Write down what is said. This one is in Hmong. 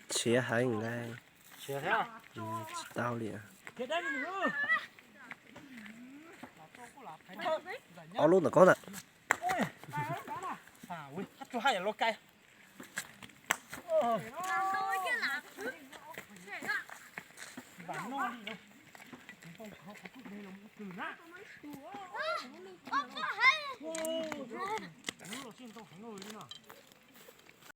Tshiav heev ntag. Tsis tau li. Ob lub ntawm koob ntawm.